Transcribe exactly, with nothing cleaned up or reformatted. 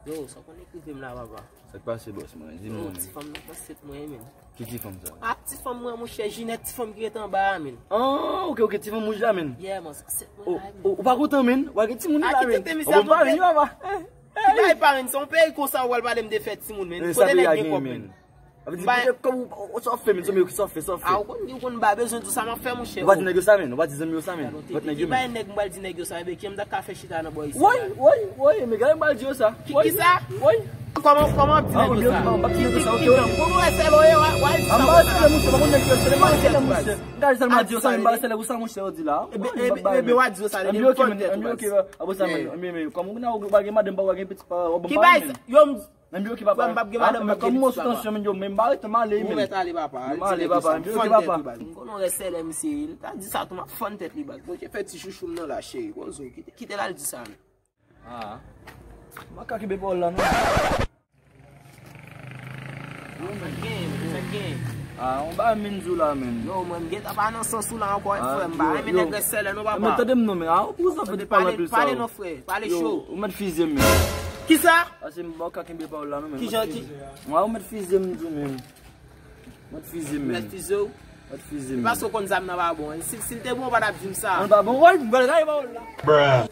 Yo, sa w konn ki rive m la, papa? Sa k pase, bòs mwen? Di m non, men. Ti fanm nan k ansent mwen, men. Ki ti fanm sa? Ah, ti fanm mwen, monchè, Jinèt, ti fanm ki ret anba a, men. Ah, ok, ok, ti fanm wouj la, men. Yeah, man, sa ansent mwen la, men. Ou pa kontan, men? Ou pa gen timoun la, men. Ou bon pa vini, papa. Ki bay pa, men? Se yon peyi konsa ou pral pale m de fè timoun, men. Kote nèg gen kòb, men? Sa peyi a gen, men. Sa vle di, kòm ou, ou, sa w fè, men, zanmi yo, sa w fè, sa w fè. Ah, ou konn, ou konn ba bezwen tout sa m ap fè, monchè. Ou pa di nèg yo sa, men. Ou pa di zanmi yo sa, men. Ou pa di nèg yo, men. Ki bay nèg m pral di nèg yo sa, ebyen, ki m ta ka fè chita nan bò isi la? Woy, woy, woy, men gade m pral di yo sa. Ki, ki sa? Woy. Kòman, kòman w ap di nèg yo sa? Ki, ki, ki gang? Pou nou wè sèl ou ye, w a, w a di sa. M pa sèl, monchè, pa konn nèg yo, sèl m pa sèl, monchè. Gade sèl m ap di yo sa, men m pa sèl ou sa, monchè, ou di la. Ebyen, ebyen, w a di yo sa, men ok, men, men, men, kòm ou gen madanm, pa gen pitit, pa, ou bon pa gen. Ki bay sa? Yo, m Nan miyo ki papa. Frè m p ap gen madanm, m p ap gen pitit, papa. Kòm mwen sou tansyon, men yo, men m pa rete, m ale, men. Ou mèt ale, papa. M ale, papa. Miyo ki papa. M konnen w rès sèlè misye ye. Li ta di sa tou, m ap fann tèt li, baz. Mwen te fè ti chouchou m nan la, cheri. Poze w, kite, kite l al di sa, men. Ah. M pa ka kenbe pawòl la, non. Sa k gen, sa k gen. Ah, on ba men di w la, men. Non, mwen, m gentan pa nan sans ou la ankò, frè m. M pa renmen nèg rès sèlè, non, papa. Men tande m non, men. Ah, ou pou sa fè pale anpil sa. Pale non, frè. Pale cho. Ou mèt fize m, men. Kisa? Pase m pa ka kenbe pawòl la, non, men. Kijan ki? Mwen, ou mèt fize m, di w, men. Mèt fize m, men. Mèt fize w? Mèt fize m. Pase w konn zam nan pa bon. Si, si l te bon, ou pa t ap di m sa. An pa bon, wè, m pral gaye pawòl la. Bruh.